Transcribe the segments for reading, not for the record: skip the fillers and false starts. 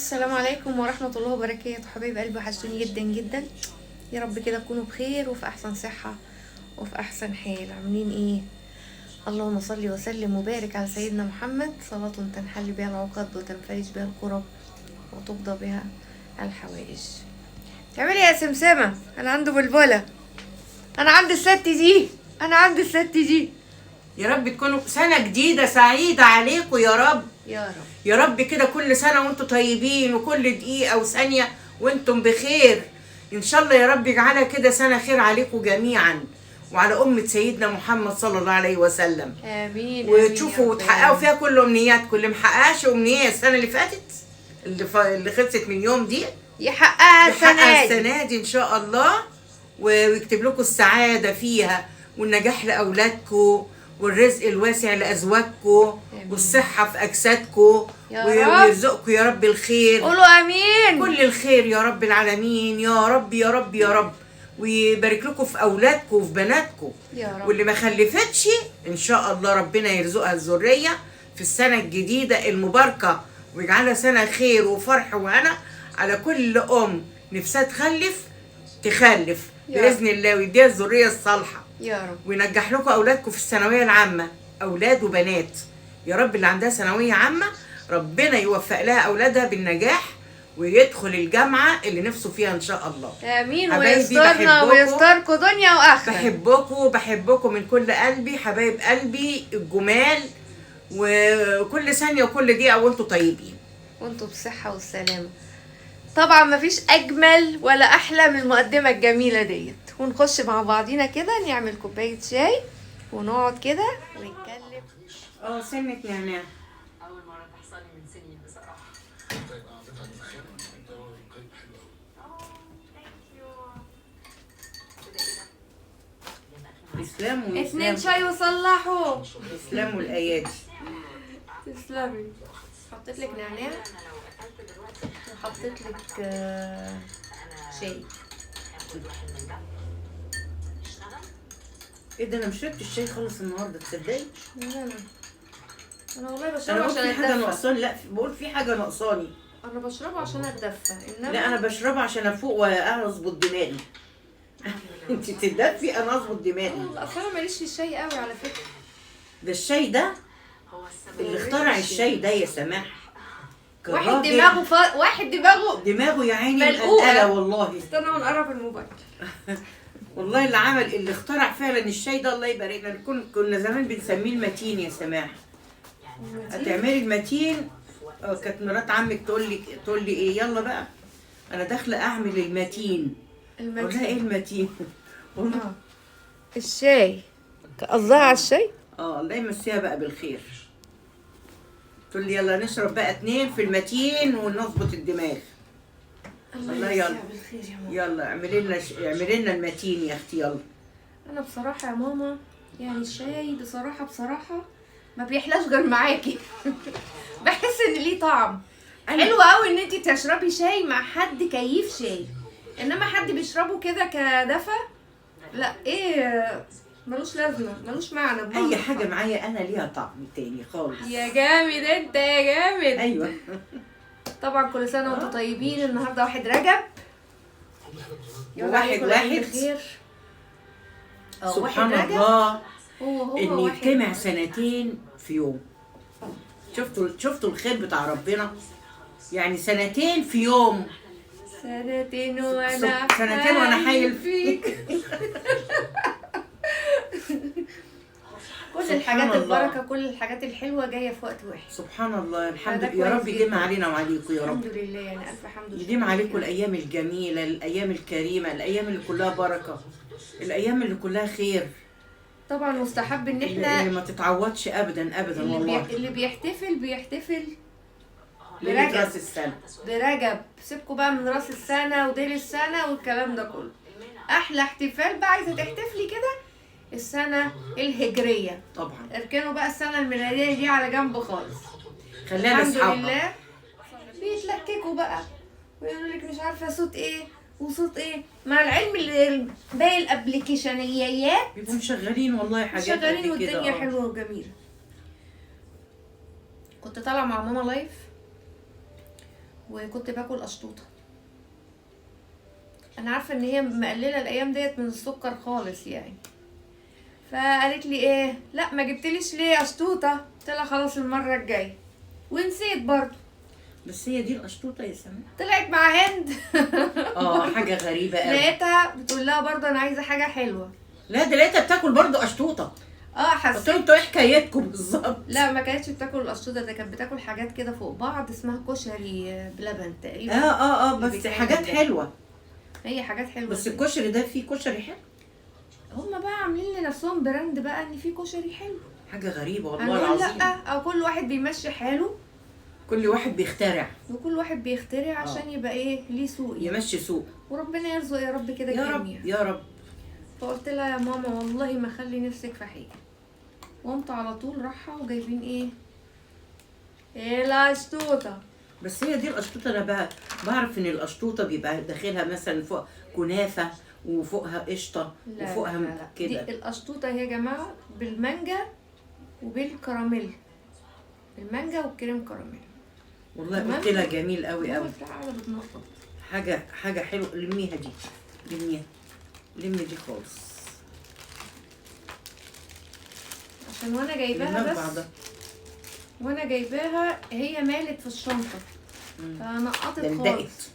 السلام عليكم ورحمة الله وبركاته. حبايب قلبي وحشتوني جدا جدا، يا رب كده تكونوا بخير وفي أحسن صحة وفي أحسن حال. عاملين ايه؟ اللهم صل وسلم وبارك على سيدنا محمد، صلاة تنحل بها العقد وتنفرج بها الكرب وتقضى بها الحوائج. تعملي يا سمسمة؟ أنا عنده بلبلة، أنا عندي الست دي، أنا عندي الست دي. يا رب تكونوا سنة جديدة سعيدة عليكم يا رب، يا رب يا رب كده كل سنة وانتم طيبين، وكل دقيقة وثانية وانتم بخير إن شاء الله. يا رب يجعلها كده سنة خير عليكم جميعا وعلى أمة سيدنا محمد صلى الله عليه وسلم. آمين. وتشوفوا وتحققوا فيها كل أمنياتكم. اللي محققش أمنية السنة اللي فاتت اللي خلصت من يوم دي يحققها السنة دي، السنة دي إن شاء الله، ويكتب لكم السعادة فيها والنجاح لأولادكم والرزق الواسع لأزواجكم والصحة في أجسادكم، ويرزقكم يا رب الخير. قولوا آمين. كل الخير يا رب العالمين، يا رب يا رب يا رب، ويبارك لكم في أولادكم وفي بناتكم يا رب. واللي ما خلفتش إن شاء الله ربنا يرزقها الذرية في السنة الجديدة المباركة، ويجعلها سنة خير وفرح وهنا على كل أم نفسها تخلف تخلف بإذن الله، ويديها الذرية الصالحة يا رب، وينجح لكم اولادكم في الثانوية العامة، اولاد وبنات يا رب. اللي عندها ثانوية عامة ربنا يوفق لها اولادها بالنجاح ويدخل الجامعة اللي نفسه فيها ان شاء الله. امين. ويسترنا ويستركم دنيا واخره. بحبكم بحبكم من كل قلبي، حبايب قلبي الجمال، وكل ثانية وكل دقيقة وانتم طيبين وانتم بصحة والسلامة. طبعا مفيش اجمل ولا احلى من المقدمة الجميلة ديت، ونخش مع بعضينا كده نعمل كوباية شاي ونقعد كده ونتكلم. سنة نعناع اول مرة تحصل لي من سنين بصراحة. تسلموا. 2 شاي وصلحوا. تسلموا الايادي. تسلمي. حطيت لك نعناع وحطيت لك شاي. ايه ده، انا مش شربت الشاي خالص النهارده تصدقي؟ لا لا انا والله بشربه عشان اتدفى. حاجة ناقصاني. لا بقول في حاجة ناقصاني. انا بشربه عشان اتدفى، انما لا انا بشربه عشان افوق واظبط دماغي. انت تدفي انا اظبط دماغي. اصل انا ماليش في الشاي قوي على فكرة. ده الشاي ده اللي اخترع الشاي ده يا سماح، واحد دماغه واحد دماغه يا عيني مقلقله والله. استنى ونقرب الموبايل. والله اللي عمل اللي اخترع فعلا الشاي ده الله يبارك لنا. كنا زمان بنسميه المتين يا سماح. هتعملي المتين، كانت مرات عمك تقول لي ايه، يلا بقى انا داخله اعمل المتين. اقول لها ايه المتين؟ الشاي قصدها على الشاي. الله يمسيها بقى بالخير. تقول لي يلا نشرب بقى 2 في المتين ونظبط الدماغ. الله يلا بالخير يا ماما. يلا اعملي لنا المتين يا اختي يلا. انا بصراحة يا ماما يعني الشاي بصراحة ما بيحلاش غير معاكي. بحس ان ليه طعم حلو قوي ان انت تشربي شاي مع حد كيف شاي، انما حد بيشربه كده كدفى لا، ايه ملوش لازمه، ملوش معنى. اي حاجة معايا انا ليها طعم تاني خالص. يا جامد انت يا جامد. ايوه. طبعا كل سنة وانتم طيبين. النهارده 1 رجب، 1 1. سبحان الله هو ان يجتمع سنتين في يوم. شفتوا الخير بتاع ربنا، يعني سنتين في يوم. سنتين وانا حايل فيك. كل الحاجات البركة، كل الحاجات الحلوة جاية في وقت واحد. سبحان الله. الحمد لله يا رب يديم علينا وعليكم يا رب. الحمد لله، يعني الف حمد لله. يديم عليكم الايام الجميلة، الايام الكريمة، الايام اللي كلها بركة، الايام اللي كلها خير. طبعا مستحب ان احنا اللي ما تتعوضش ابدا ابدا والله. اللي بيحتفل بيحتفل برجب، راس السنة برجب. سيبكم بقى من راس السنة وديل السنة والكلام ده كله. احلى احتفال بقى عايزه تحتفلي كده السنة الهجرية طبعا. اركنوا بقى السنة الميلادية دي على جنب خالص، خلينا الحمد لله. بيتلككوا بقى ويقولوا لك مش عارفه صوت ايه وصوت ايه، مع العلم اللي باقي الابلكيشنيات بيبقوا مشغلين والله حاجات شغالين والدنيا حلوة وجميلة. كنت طالعه مع ماما live وكنت باكل قشطوطه. انا عارفه ان هي مقلله الايام ديت من السكر خالص يعني. فقالت لي ايه، لا ما جبتليش ليه قشطوطه؟ قلت لها خلاص المرة الجاية، ونسيت برضو. بس هي دي القشطوطه يا سماح طلعت مع هند. حاجة غريبة قوي. لقيتها بتقول لها برضو انا عايزه حاجة حلوة. لا ده لقيتها بتاكل برضو قشطوطه. حسيت قلت انتوا ايه حكايتكم بالظبط؟ لا ما كانتش بتاكل القشطوطه، ده كانت بتاكل حاجات كده فوق بعض اسمها كشري بلبن تقريبا. بس حاجات حلوة، هي حاجات حلوة. بس الكشري ده فيه كشري حلو، هما بقى عاملين لنفسهم brand بقى ان فيه كشري حلو. حاجة غريبة والله العظيم. لا او كل واحد بيمشي حاله، كل واحد بيخترع، وكل واحد بيخترع عشان يبقى ايه ليه سوق، يمشي سوق، وربنا يرزق يا رب كده يا رب يا رب. فقلت لها يا ماما والله ما خلي نفسك في حاجة. وقمت على طول راحة وجايبين ايه القشطوطه. بس هي دي القشطوطه، انا بقى بعرف ان القشطوطه بيبقى داخلها مثلا فوق كنافه وفوقها قشطه وفوقها كده. دي القشطوطه يا جماعة بالمانجا وبالكراميل، المانجا والكريم كراميل. والله قلت لها جميل قوي قوي. حاجة حلوة. لميها دي، لميها، لمي دي خالص عشان وانا جايباها بس، وانا جايباها هي مالت في الشنطة فنقطت خالص،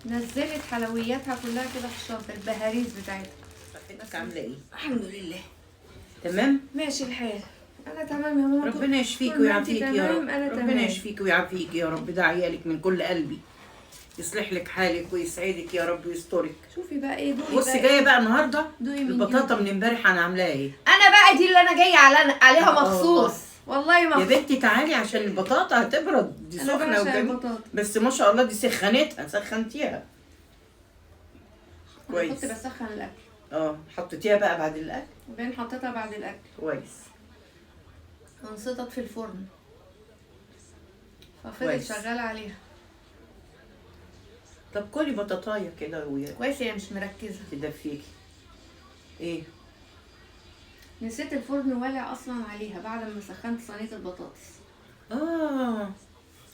نزلت حلوياتها كلها كده في الشنطة، البهاريز بتاعتها. صحتك عامله ايه؟ الحمد لله تمام، ماشي الحال. انا تمام يا ماما، ربنا يشفيك ويعافيك يا رب. ربنا يشفيك ويعافيك يا رب. ده عيالك من كل قلبي، يصلح لك حالك ويسعدك يا رب ويسترك. شوفي بقى ايه دوقي. بصي جاية بقى النهارده البطاطا من امبارح انا عاملاها ايه؟ انا بقى دي اللي انا جاية عليها مخصوص والله مخصوص. يا بنتي تعالي عشان البطاطا هتبرد، دي سخنة وجميلة. بس ما شاء الله دي سخنتها، سخنتيها كويس. كنت بسخن الاكل. حطيتيها بقى بعد الاكل؟ وبعدين حطيتها بعد الاكل. كويس. انصتت في الفرن ففضلت شغالة عليها. طب كلي بطاطايه كده ويا كويس، هي مش مركزه تدفيكي. ايه نسيت الفرن والع اصلا عليها بعد ما سخنت صينية البطاطس.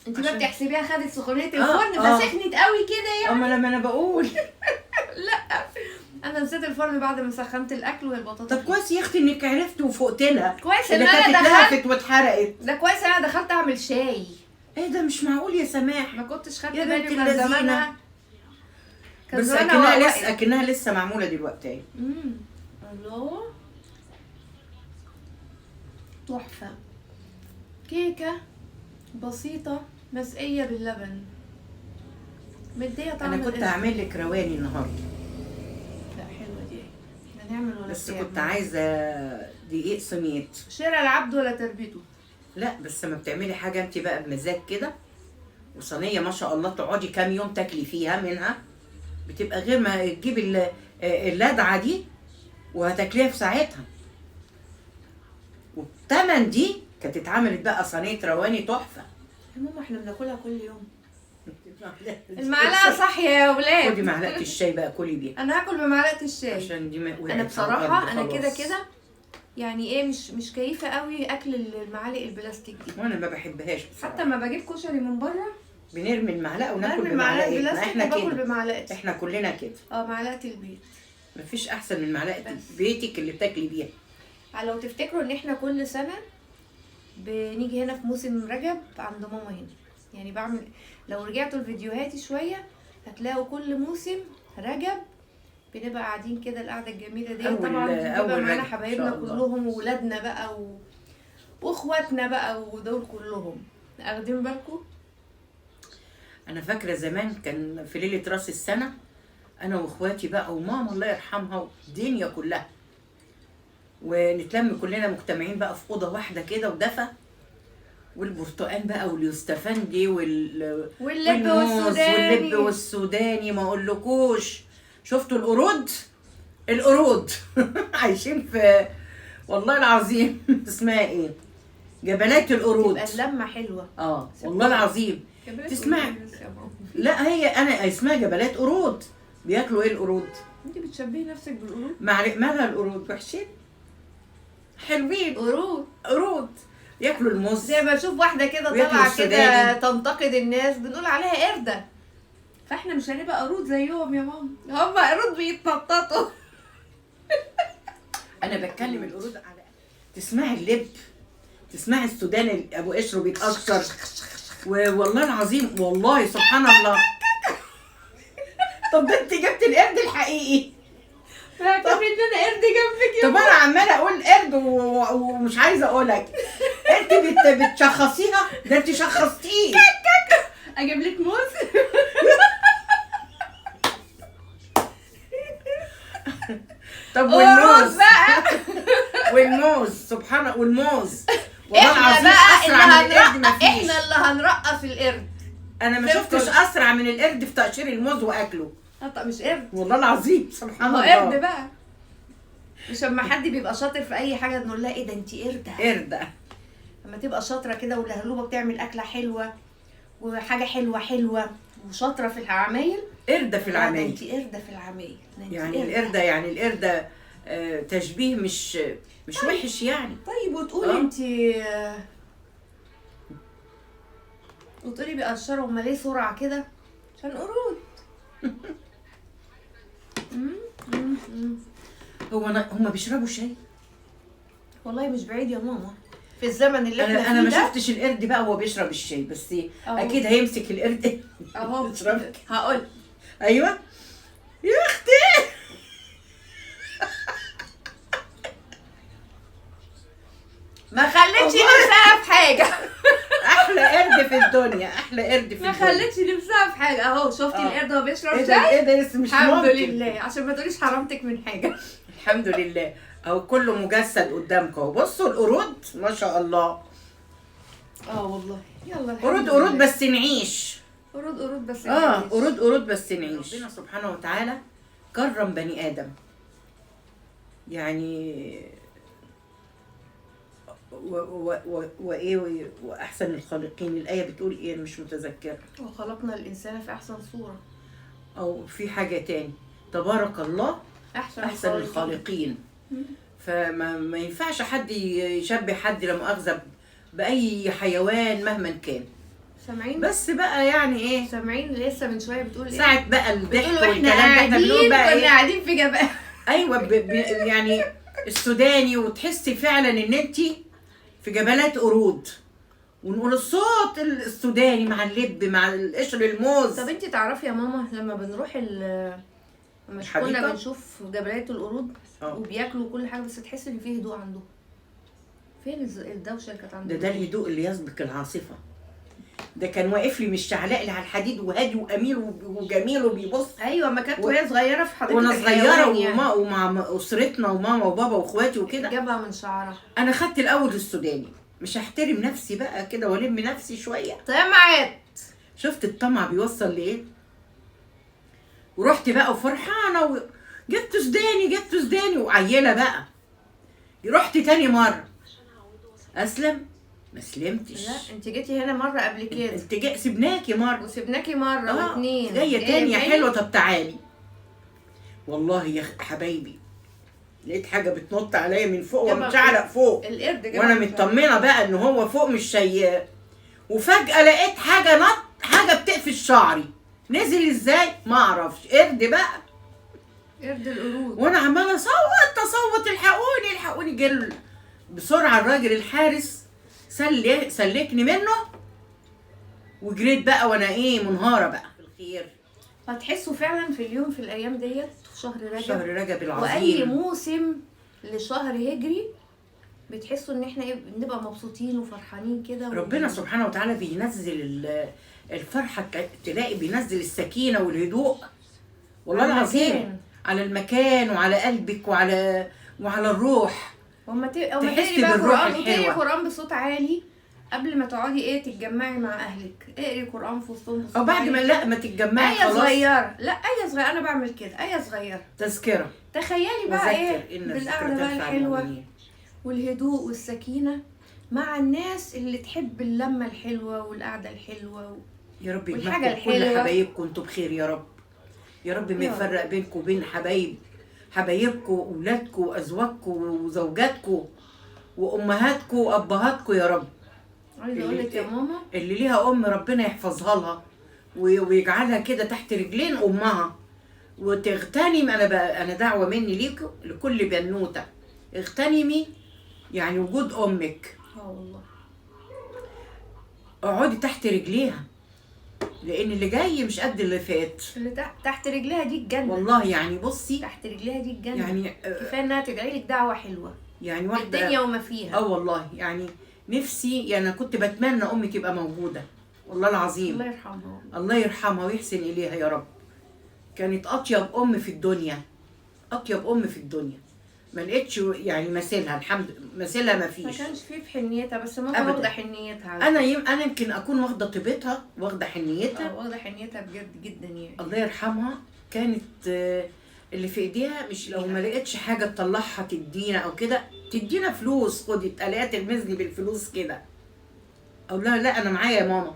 انت بقى بتحسبيها خدت سخونيه الفرن فسخنت قوي كده يعني. اما لما انا بقول لا انا نسيت الفرن بعد ما سخنت الاكل والبطاطس. طب كويس يا اختي انك عرفتي وفقت لها. كويس ان انا دخلت واتحرقت. ده كويس انا دخلت اعمل شاي. ايه ده مش معقول يا سماح، ما كنتش خدت بالي من زمانها. بس اكنها لسه معمولة دلوقتي اهي. الله تحفة. كيكة بسيطة مسقيه باللبن مديه طعم. انا كنت هعمل لك رواني النهارده. لا حلوة دي، احنا نعمل ولا بس كنت عايزه دقيق سميد. شراء العبد ولا تربيته. لا بس ما بتعملي حاجة انت بقى بمزاج كده، وصينيه ما شاء الله تقعدي كام يوم تاكلي فيها منها، بتبقى غير ما تجيبي اللدعه دي وهتاكليها في ساعتها. والثمن دي كانت اتعملت بقى صينية رواني تحفة. يا ماما احنا بناكلها كل يوم. المعلقة صح يا ولاد. خدي معلقه الشاي بقى كلي بيها. انا هاكل بمعلقه الشاي عشان دي ما انا بصراحة انا كده كده يعني ايه مش كيفه قوي اكل المعالق البلاستيك دي، وانا ما بحبهاش بصراحة. حتى ما بجيب كشري من بره بنرمي المعلقة وناكل بمعلقتنا احنا كده. بمعلقتي احنا كلنا كده. معلقه البيت مفيش احسن من معلقه بيتك اللي بتاكلي بيها. لو تفتكروا ان احنا كل سنة بنيجي هنا في موسم رجب عند ماما هنا، يعني بعمل لو رجعتوا لفيديوهاتي شوية هتلاقوا كل موسم رجب بنبقى قاعدين كده القعدة الجميلة دي. طبعا بيبقى معانا حبايبنا كلهم وولادنا بقى واخواتنا بقى ودول كلهم، اخدين بالكم. انا فاكره زمان كان في ليلة راس السنة انا واخواتي بقى وماما الله يرحمها والدنيا كلها، ونتلم كلنا مجتمعين بقى في اوضة واحدة كده ودفى، والبرتقال بقى واليوستفندي واللب والسوداني واللب والسوداني. ما اقولكوش شفتوا القرود؟ القرود عايشين في والله العظيم اسمها ايه؟ جبلات القرود. تبقى اللمة حلوة. والله العظيم تسمع. لا هي انا اسمها جبلات قرود. بياكلوا ايه القرود؟ انت بتشبهي نفسك بالقرود؟ مالها القرود؟ وحشين؟ حلوين. قرود قرود. ياكلوا الموز. زي ما اشوف واحدة كده طالعه كده تنتقد الناس بنقول عليها قردة، فاحنا مش هنبقى قرود زيهم يا ماما، هم قرود بيتنططوا. انا بتكلم القرود على تسمعي اللب، تسمعي السودان ابو قشرة بيتقشر، والله العظيم والله سبحان الله. طب ده انت جبت القرد الحقيقي. اعتبري ان انا قرد جنبك يا طب انا عماله اقول قرد ومش عايزه اقولك. انت بتشخصيها، ده انت شخصتيه. اجيب لك موز؟ طب والموز بقى، والموز سبحان الله، والموز والله احنا العظيم بقى اسرع من القرد ما فيش. احنا اللي هنرقص القرد. انا ما شفتش اسرع من القرد في تقشير الموز واكله. طب مش قرد والله العظيم سبحان الله، هو قرد بقى. مش اما حد بيبقى شاطر في اي حاجة نقول لها ايه ده انت قردة؟ قردة. اما تبقى شاطرة كده ولهلوبه بتعمل اكله حلوة وحاجه حلوة حلوة وشاطره في العمايل، قردة في العمايل. انت قردة في العمايل. يعني القردة، يعني القردة تشبيه مش طيب. وحش يعني. طيب وتقولي انت وتقولي بيقشروا، هما ليه سرعة كده؟ عشان قرود. هو هما بيشربوا شاي؟ والله مش بعيد يا ماما، في الزمن اللي احنا فيه انا ما ده. شفتش القرد بقى وهو بيشرب الشاي، بس اكيد هيمسك القرد اهو هقول ايوه يا اختي. ما خلتش نفسها في حاجة. احلى قرد في الدنيا، احلى قرد في الدنيا. ما خلتش نفسها في حاجة. اهو شفتي القرد وهو بيشرب شاي؟ ايه ده لسه مش الحمد ممكن. لله، عشان ما تقوليش حرمتك من حاجة. الحمد لله اهو كله مجسد قدامكم اهو. بصوا القرود ما شاء الله. والله يلا الحمد قرود قرود بس نعيش. قرود قرود بس نعيش. قرود قرود بس نعيش. ربنا سبحانه وتعالى كرم بني ادم، يعني وايه واحسن الخالقين. الايه بتقول ايه؟ مش متذكرة. وخلقنا الانسان في احسن صوره، او في حاجة تاني، تبارك الله احسن الخالقين. فما ما ينفعش حد يشبه حد لا مؤاخذة باي حيوان مهما كان. سامعين بس بقى يعني ايه؟ سامعين لسه من شوية بتقول ايه؟ ساعة بقى الضحك والكلام ده احنا بنقول بقى كنا قاعدين في جبل. ايوه يعني السوداني، وتحسي فعلا ان انت في جبلات قرود، ونقول الصوت السوداني مع اللب مع القشر الموز. طب انت تعرفي يا ماما لما بنروح لما كنا بنشوف جبلات القرود وبياكلوا كل حاجة، بس تحس ان فيه هدوء عندهم. فين الدوشة اللي كانت عندهم؟ ده الهدوء اللي يسبق العاصفة. ده كان واقف لي مش شعلاق لي على الحديد، وهادي وامير وجميل وبيبص. ايوه ما كانت وهي صغيرة في حديقة وانا صغيرة يعني. ومع اسرتنا وماما وبابا واخواتي وكده. جابها من شعرها. انا خدت الاول السوداني، مش هحترم نفسي بقى كده والم نفسي شوية. طمعت. شفت الطمع بيوصل لايه؟ ورحت بقى وفرحانه جبت سوداني جبت سوداني وعيلة بقى. رحت تاني مرة اسلم، ما سلمتش. لا انت جيتي هنا مرة قبل كده. انت جاي سيبناكي مرة وسيبناكي مرة واثنين. جاية تاني يا حلوة، طب تعالي. والله يا حبايبي لقيت حاجة بتنط عليا من فوق ومتشعلق فوق القرد، وانا مطمنه بقى ان هو فوق مش شيء، وفجاة لقيت حاجة نط، حاجة بتقفش شعري. نزل ازاي ما اعرفش، قرد بقى، قرد القرود. وانا عماله اصوت اصوت، الحقوني الحقوني. جه بسرعة الراجل الحارس سلكني منه، وجريت بقى وانا ايه منهاره بقى. الخير. هتحسوا فعلا في اليوم في الايام ديت في شهر رجب، شهر رجب العظيم، واي موسم لشهر هجري بتحسوا ان احنا ايه بنبقى مبسوطين وفرحانين كده. ربنا سبحانه وتعالى بينزل الفرحة، تلاقي بينزل السكينة والهدوء والله العظيم على المكان وعلى قلبك وعلى الروح. وما تقري بقى قرآن، وتقري قرآن بصوت عالي قبل ما تقعدي ايه تتجمعي مع اهلك، اقري قرآن في وسطهم بصوت او بعد ما لا ما تتجمعي خلاص. آية صغيرة، لا آية صغيرة، انا بعمل كده، آية صغيرة تذكرة. تخيلي بقى ايه بالقعدة بقى الحلوة والهدوء والسكينة مع الناس اللي تحب اللمة الحلوة والقعدة الحلوة يا رب يجمعكم كل حبايبكم انتوا بخير يا رب. يا رب ما يفرق بينكم وبين حبايبكم واولادكم وازواجكم وزوجاتكم وامهاتكم وابهاتكم يا رب. عايزه اقول لك يا ماما، اللي ليها ام ربنا يحفظها لها ويجعلها كده تحت رجلين امها وتغتنم. انا دعوه مني ليكم لكل بنوته، اغتنمي يعني وجود امك. والله اقعدي تحت رجليها، لان اللي جاي مش قد اللي فات. اللي تحت رجليها دي الجنة والله. يعني بصي، تحت رجليها دي الجنة يعني كفاية انها تدعي لك دعوه حلوة، يعني واحدة الدنيا وما فيها. والله يعني نفسي، يعني كنت بتمنى امي تبقى موجودة والله العظيم. الله يرحمها، الله يرحمها ويحسن اليها يا رب. كانت اطيب ام في الدنيا، اطيب ام في الدنيا، ما لقيتش يعني مثيلها، الحمد مثيلها ما فيش. ما كانش فيه في حنيتها، بس ماما واخده حنيتها. انا يمكن اكون واخده طيبتها، واخده حنيتها، واخده حنيتها بجد جدا يعني. الله يرحمها. كانت اللي في ايديها مش، لو ما لقيتش حاجة تطلعها تدينا او كده، تدينا فلوس، خدي الاقيها تغمزني بالفلوس كده، اقول لها لا انا معايا يا ماما.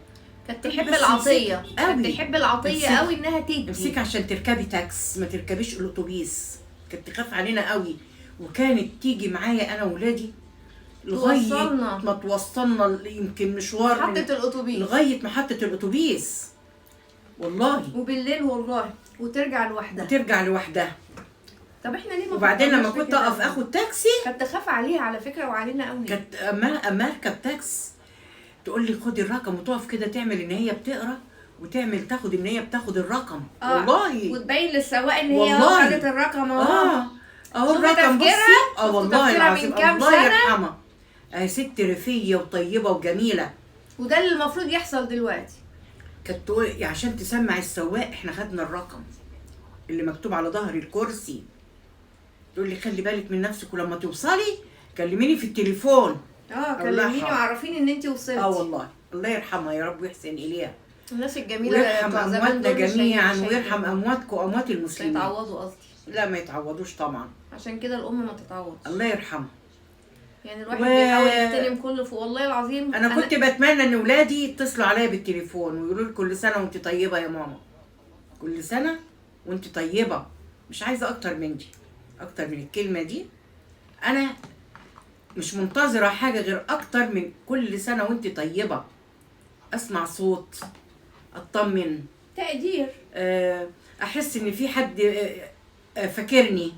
كانت تحب العطية، كانت تحب العطية قوي، انها تدي. امسكي عشان تركبي تاكس، ما تركبيش الاتوبيس. كانت تخاف علينا قوي، وكانت تيجي معايا انا وولادي لغاية ما توصلنا يمكن مشوار محطة الاتوبيس، لغاية محطة الاتوبيس والله، وبالليل والله، وترجع لوحدها، وترجع لوحدها. طب احنا ليه ما وبعدين لما كنت اقف اخد تاكسي كانت تخاف عليها على فكرة، وعلينا قوي. كانت اما اركب تاكس تقول لي خدي الرقم، وتقف كده تعمل ان هي بتقرا، وتعمل تاخد ان هي بتاخد الرقم. والله، وتبين للسواق ان هي خدت الرقم. اهو الرقم، بصي. والله العظيم الله يرحمها، ست رفيه وطيبة وجميلة، وده اللي المفروض يحصل دلوقتي. كانت تقول عشان تسمع السواق احنا خدنا الرقم اللي مكتوب على ظهر الكرسي، تقول لي خلي بالك من نفسك، ولما توصلي كلميني في التليفون. كلميني وعرفيني ان انت وصلتي. والله الله يرحمها يا رب ويحسن اليها. الناس الجميلة ويرحم امواتنا جميعا، ويرحم امواتكم واموات المسلمين. يتعوضوا قصدي. لا ما يتعوضوش طبعا، عشان كده الام ما تتعوضش. الله يرحمها. يعني الواحد بيحاول يغتنم كله في، والله العظيم انا كنت بتمنى ان ولادي يتصلوا عليا بالتليفون ويقولوا لي كل سنة وانت طيبة يا ماما، كل سنة وانت طيبة. مش عايزه اكتر من دي، اكتر من الكلمة دي. انا مش منتظره حاجة غير اكتر من كل سنة وانت طيبة. اسمع صوت، اطمن، تقدير، احس ان في حد فاكرني.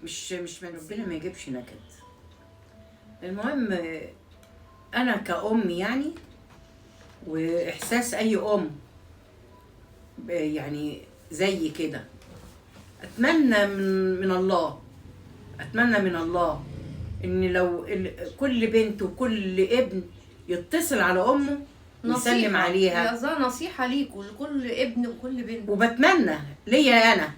مش من ربنا ما يجيبش نكد. المهم انا كأم يعني، واحساس اي ام يعني زي كده، اتمنى من الله، اتمنى من الله ان لو كل بنت وكل ابن يتصل على امه ويسلم عليها. يا نصيحة ليكوا لكل ابن وكل بنت. وبتمنى ليا انا،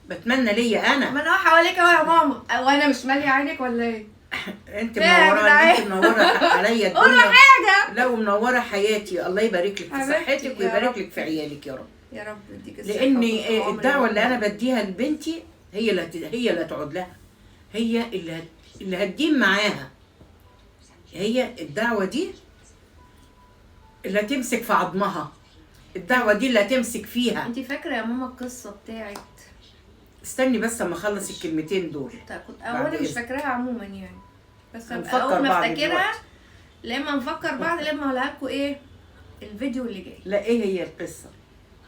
بتمنى ليا انا. ما انا حواليك اهو يا ماما، وانا مش ماليه عينك ولا ايه؟ انت منورة، انت منورة عليا الدنيا. قولوا حاجة. لا ومنوره حياتي. الله يبارك لك في صحتك ويبارك لك في عيالك يا رب. يا رب يديك الصحة. لان الدعوة اللي انا بديها لبنتي هي اللي هتقعد لها، هي اللي هتدين معاها، هي الدعوة دي اللي هتمسك في عظمها، الدعوة دي اللي هتمسك فيها. انت فاكره يا ماما القصة بتاعت؟ استني بس اما اخلص الكلمتين دول. كنت انا مش فاكراها عموما يعني، بس اول ما افتكرها لما نفكر بعض، لما اقولها لكم ايه الفيديو اللي جاي. لا ايه هي القصة؟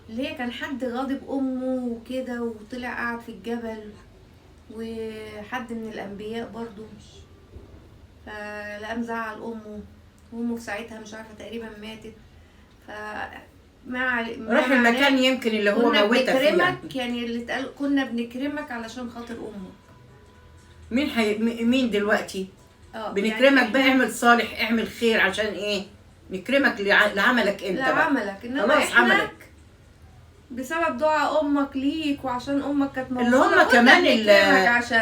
اللي هي كان حد غاضب امه وكده، وطلع قعد في الجبل، وحد من الانبياء برضو، فلقى مزعل امه، وامه في ساعتها مش عارفه تقريبا ماتت. فمع راح المكان يمكن اللي هو موتها فيه. بنكرمك يعني، اللي اتقال كنا بنكرمك علشان خاطر امك. مين دلوقتي؟ بنكرمك يعني بقى، اعمل صالح، اعمل خير، عشان ايه؟ نكرمك لعملك انت بقى. لعملك، انما خلاص عملك بسبب دعاء امك ليك، وعشان امك كانت موجودة، اللي هم كمان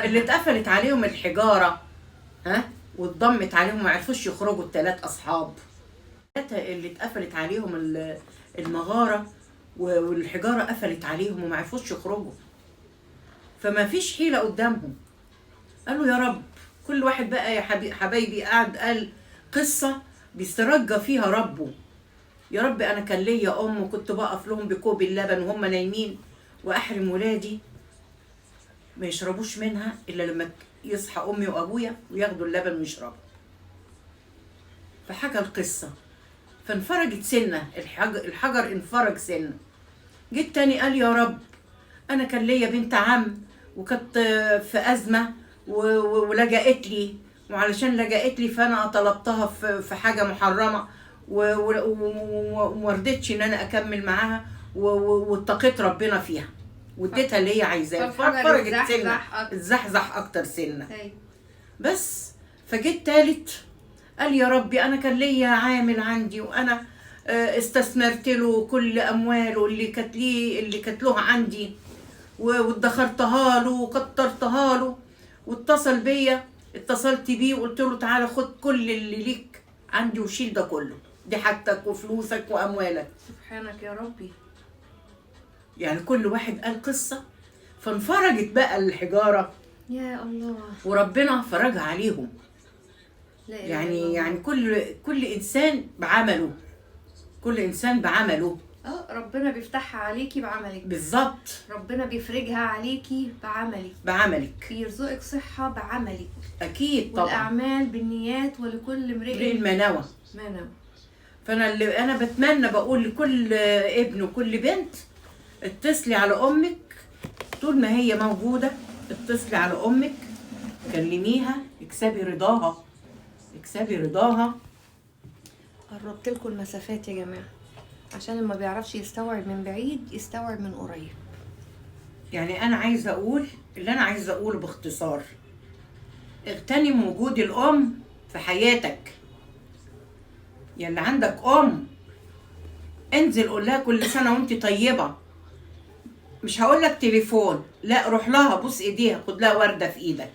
اللي اتقفلت عليهم الحجارة، ها، واتضمت عليهم ما عرفوش يخرجوا. الثلاث اصحاب اللي اتقفلت عليهم المغارة والحجارة قفلت عليهم وما عرفوش يخرجوا، فما فيش حيله قدامهم. قالوا يا رب. كل واحد بقى يا حبايبي قعد قال قصة بيسترجى فيها ربه. يا رب انا كان ليا ام وكنت بقف لهم بكوب اللبن وهم نايمين، واحرم ولادي ما يشربوش منها الا لما يصحى امي وابويا وياخدوا اللبن ويشربوا. فحكى القصة، فانفرجت سنة، الحجر انفرج سنة. جيت تاني قال يا رب انا كان ليا بنت عم وكانت في ازمة ولجأت لي، وعلشان لجأت لي فانا طلبتها في حاجة محرمة وما رضيتش ان انا اكمل معاها، واتقيت ربنا فيها واديتها اللي هي عايزاه، فانفرجت سنة، اتزحزح اكتر سنة بس. فجيت تالت قال يا ربي انا كان ليا عامل عندي وانا استثمرت له كل امواله اللي كانت ليه، اللي كانت له عندي، وادخرتها له وكترتها له، واتصل بيا، اتصلت بيه وقلت له تعالى خد كل اللي ليك عندي وشيل ده كله، دي حاجتك وفلوسك واموالك. سبحانك يا ربي. يعني كل واحد قال قصة، فانفرجت بقى الحجارة يا الله، وربنا فرجها عليهم. يعني يعني كل انسان بعمله، كل انسان بعمله. ربنا بيفتحها عليكي بعملك. بالظبط، ربنا بيفرجها عليكي بعملك، بعملك بيرزقك صحة بعملك. اكيد طبعا. والاعمال بالنيات ولكل امرئ ما نوى. ما نوى. فانا اللي انا بتمنى بقول لكل ابن وكل بنت، اتصلي على امك طول ما هي موجودة، اتصلي على امك، كلميها، اكسبي رضاها، اكسبي رضاها. قربت لكم المسافات يا جماعة عشان اللي ما بيعرفش يستوعب من بعيد يستوعب من قريب. يعني انا عايزه اقول اللي انا عايزه اقوله باختصار، اغتنم وجود الام في حياتك. يا اللي عندك ام انزل قول لها كل سنة وانت طيبة. مش هقول لك تليفون، لا روح لها بوس ايديها، خد لها ورده في ايدك،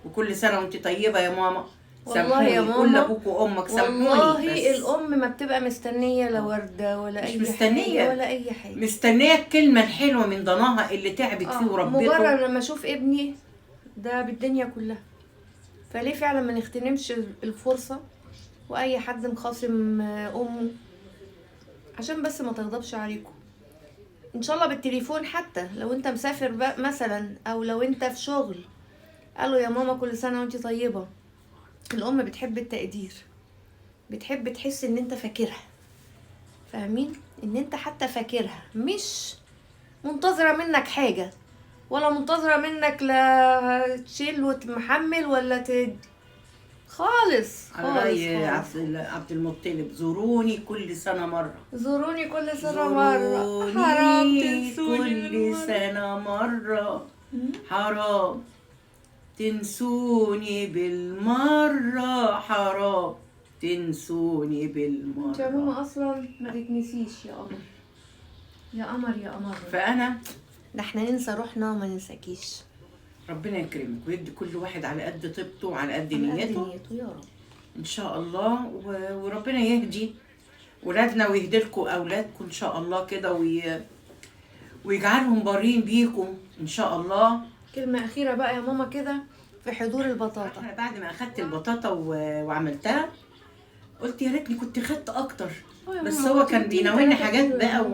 وكل سنة وانت طيبة يا ماما. والله يا ماما، قول لابوك وامك سامحوني. والله الام ما بتبقى مستنيه لا ورده ولا اي مستنيه حاجة ولا اي حاجة، مستنيه الكلمة الحلوة من ضناها اللي تعبت فيه وربته. مجرد لما اشوف ابني ده بالدنيا كلها. فليه فعلا ما نغتنمش الفرصة؟ واي حد مخاصم امه عشان بس ما تغضبش عليكم، ان شاء الله بالتليفون حتى لو انت مسافر مثلا او لو انت في شغل، قالوا يا ماما كل سنة وانت طيبة. الام بتحب التقدير، بتحب تحس ان انت فاكرها، فاهمين؟ ان انت حتى فاكرها، مش منتظره منك حاجة ولا منتظره منك لا تشيل وتمحمل ولا خالص. على رأي عبد المطلب، زوروني كل سنة مرة، زوروني كل سنة مرة، حرام تنسوني كل سنة مرة، حرام تنسوني بالمرة، حرام تنسوني بالمرة. انت يا ماما اصلا ما تتنسيش يا قمر، يا قمر يا قمر. فانا ده احنا ننسى روحنا وما ننساكيش. ربنا يكرمك ويدي كل واحد على قد طيبته وعلى قد نيته يا رب ان شاء الله. وربنا يهدي ولادنا ويهدي لكم اولادكم ان شاء الله كده، ويجعلهم بارين بيكم ان شاء الله. كلمة أخيرة بقى يا ماما كده في حضور البطاطا. أنا بعد ما أخدت البطاطا وعملتها قلت يا ريتني كنت خدت أكتر، بس هو كان بيناولني حاجات بقى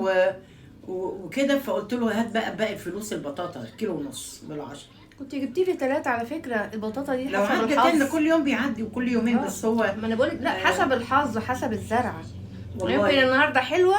وكده، فقلت له هات بقى باقي فلوس البطاطا، 1.5 كيلو بال10. كنت جبتي لي 3 على فكرة. البطاطا دي لو حسب عدى الحظ، كل يوم بيعدي وكل يومين، بس هو ما أنا بقولك لا، حسب الحظ حسب الزرعة. ممكن النهارده حلوة،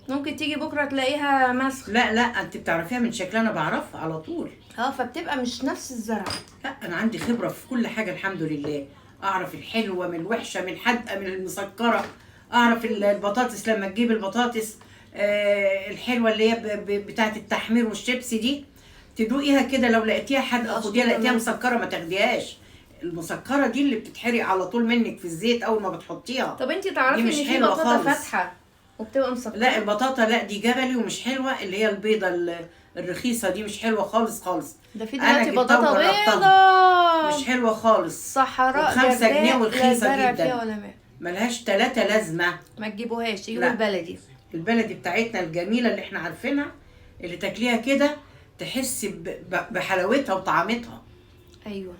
ممكن تيجي بكره تلاقيها مسخ. لا لا، انت بتعرفيها من شكلها، انا بعرفها على طول. فبتبقى مش نفس الزرعه. لا انا عندي خبره في كل حاجة الحمد لله، اعرف الحلوة من الوحشة، من الحادقه من المسكره، اعرف البطاطس لما تجيب البطاطس الحلوة اللي هي بتاعه التحمير والشيبس دي، تدوقيها كده، لو لقيتيها حادقه خديها، لقيتيها مسكره ما تاخديهاش. المسكره دي اللي بتتحرق على طول منك في الزيت اول ما بتحطيها. طب انت تعرفي ان في بطاطا فاتحة وبتبقى مسكره؟ لا البطاطا لا، دي جبلي ومش حلوة، اللي هي البيضة الرخيصة دي مش حلوة خالص خالص. ده في دلوقتي بطاطا بيضة مش حلوة خالص، صحراء 5 جنيه ورخيصه جدا، ملهاش 3 لازمه. ما تجيبوهاش، تجيبوا البلدي، البلدي بتاعتنا الجميلة اللي احنا عارفينها، اللي تاكليها كده تحسي بحلاوتها وطعمتها. ايوه.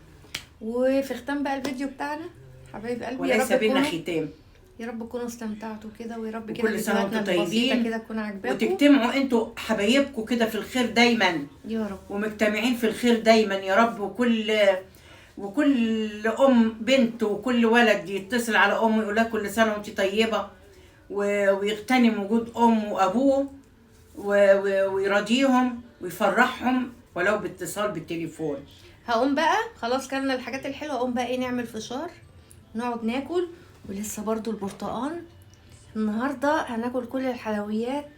وفي ختام بقى الفيديو بتاعنا حبايب قلبي، وليس بينا ختام، يا رب تكونوا استمتعتوا كده، ويا رب كده كل سنة وانتم طيبين كده تكون عاجباكم، وتجتمعوا انتوا حبايبكم كده في الخير دايما يا رب، ومجتمعين في الخير دايما يا رب، وكل ام بنت وكل ولد يتصل على امه يقول لها كل سنة وانت طيبة، ويغتنم وجود امه وابوه ويراضيهم ويفرحهم ولو باتصال بالتليفون. هقوم بقى خلاص كلنا الحاجات الحلوة، اقوم بقى ايه نعمل فشار نقعد ناكل، ولسه برضو البرتقان. النهارده هناكل كل الحلويات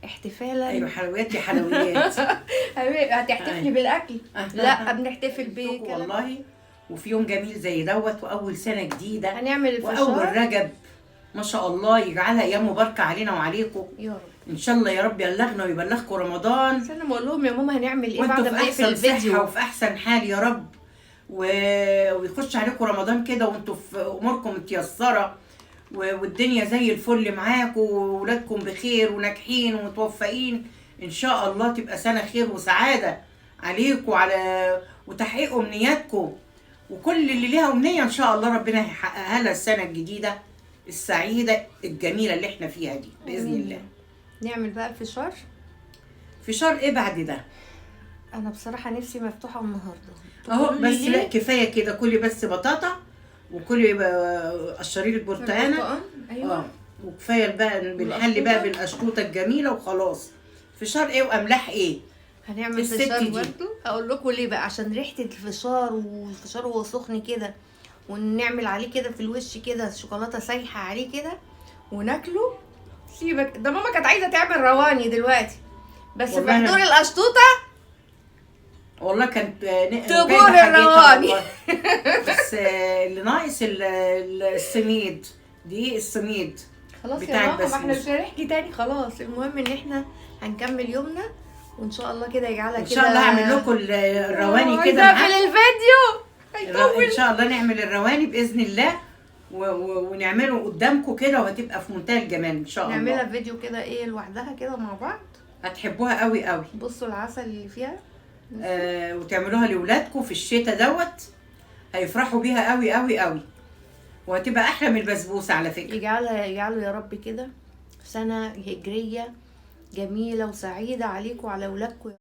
احتفالا. ايوه حلويات يا حلويات. هتحتفلي أيوة. بالاكل؟ لا بنحتفل بكلام والله. وفي يوم جميل زي دوت، واول سنة جديدة، هنعمل الفشار واول رجب ما شاء الله، يجعلها ايام مباركة علينا وعليكم يا رب. ان شاء الله. يا رب يبلغنا ويبلغكم رمضان بس انا بقول لهم يا ماما هنعمل ايه بعد وانتوا ما في نقفل احسن الفيديو. صحة وفي احسن حال يا رب، ويخش عليكم رمضان كده وانتوا في اموركم متيسره، والدنيا زي الفل معاكم، وولادكم بخير وناجحين ومتوفقين ان شاء الله. تبقى سنة خير وسعادة عليكم وعلى وتحقيق امنياتكم، وكل اللي ليها امنية ان شاء الله ربنا هيحققها لها السنة الجديدة السعيدة الجميلة اللي احنا فيها دي باذن آمين. الله. نعمل بقى الفشار. فشار ايه بعد ده؟ انا بصراحة نفسي مفتوحة النهارده اهو تقولي بس ليه؟ لا كفاية كده، كلي بس بطاطا وكلي قشري لك برتقانه. البرتقان، ايوه. وكفاية بقى بنحلي بقى بالقشطوطه الجميلة وخلاص. فشار ايه واملاح ايه؟ هنعمل الست فشار دي. برضه. هقول لكم ليه بقى، عشان ريحه الفشار، والفشار وهو سخن كده، ونعمل عليه كده في الوش كده شوكولاتة سايحه عليه كده وناكله. سيبك ده ماما كانت عايزه تعمل رواني دلوقتي، بس في والله أنا- حضور القشطوطه والله كانت تبور جايبة حاجتها الرواني. والله. بس اللي ناقص السميد، دي السميد خلاص يا بتاع ماما، ما احنا مش البسبوسة. هنحكي تاني خلاص. المهم ان احنا هنكمل يومنا، وان شاء الله كده يجعلها ان كده. شاء الله هعمل لكم الرواني عايزة كده اقفل معاكم. الفيديو ان هيطول. شاء الله نعمل الرواني باذن الله، ونعمله قدامكم كده، وهتبقى في منتهى الجمال ان شاء الله. نعملها فيديو كده ايه لوحدها كده مع بعض، هتحبوها قوي قوي. بصوا العسل اللي فيها. وتعملوها لاولادكم في الشتاء دوت، هيفرحوا بيها قوي قوي قوي، وهتبقى احلى من البسبوسه على فكرة. يجعله يا رب كده سنة هجرية جميلة وسعيدة عليكم وعلى اولادكم.